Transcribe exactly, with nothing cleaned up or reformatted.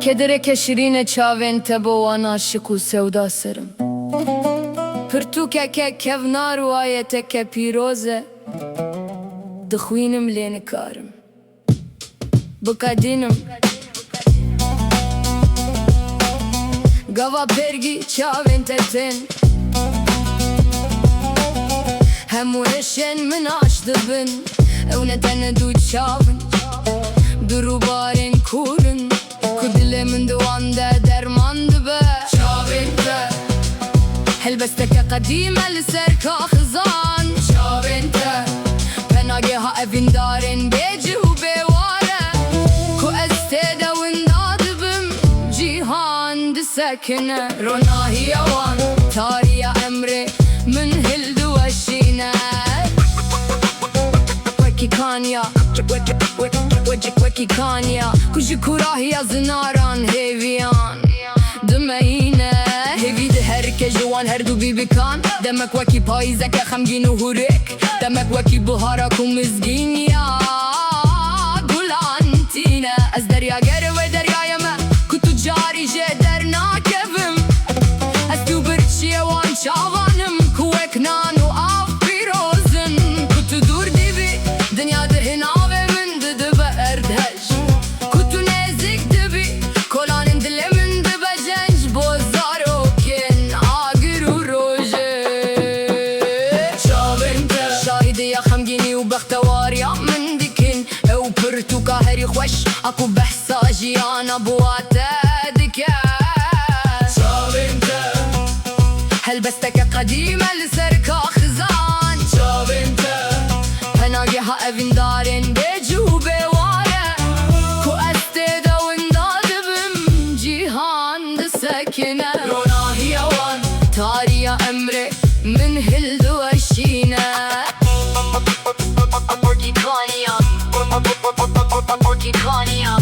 Kedereke şirîn e çavên te bo wan aşiq û sewda serim. Pirtûkeke kevnar û ayeteke pîroz e. Dixwînim lê nikarim. Biqedînim. Gava pergî çavên te tên. Hemû êşên min aş dibin. Ew ne tenê du çav in. Du rûbarên kûr in. Ku dilê min di wan de derman dibe. Çavên te. Helbesteke qedîm e li ser kaxizan. Çavên te. Penageha evîndarên bêcih û bêwar e. Ku ez tê de winda dibim. Cîhan disekine. Ronahiya wan. Tariya emrê min hildiweşîne. Wekî kaniya, wekî, wekî, wekî kaniya ku ji kûrahiya zinaran hêviyan dimeyîne. Hêvî di her ke ji wan her du bîbikan. Demek wekî payîzeke xemgîn û hûrêk. Demek wekî buhara ku mizgîniya gulan tîne. Ez deryager wê deryayê me ku tu carî jê dernakevim. Ez tu birçiyê wan çavan im ku wek nan û av pîroz in. Ku tu dûr dibî, dinya di hinavê min didibe erdhej. Ku tu nêzîk dibî, kolanên dilê min dibe jenc bo zarokên agir û rojê. Çavên te. Şahîdiya xemgînî û bextewariya min dikin. Ew pirtûka herî xweş a ku behsa jiyana bi wa te dike. Çavên te. Helbesteke qedîm e li ser kaxizan. Çavên te. Penageha evîndarên bêcih û bêwar e. Ku ez tê de winda dibim, cîhan disekine. Ronahiya wan. Tariya emrê min hildiweşîne. Wekî kaniya. Wekî kaniya.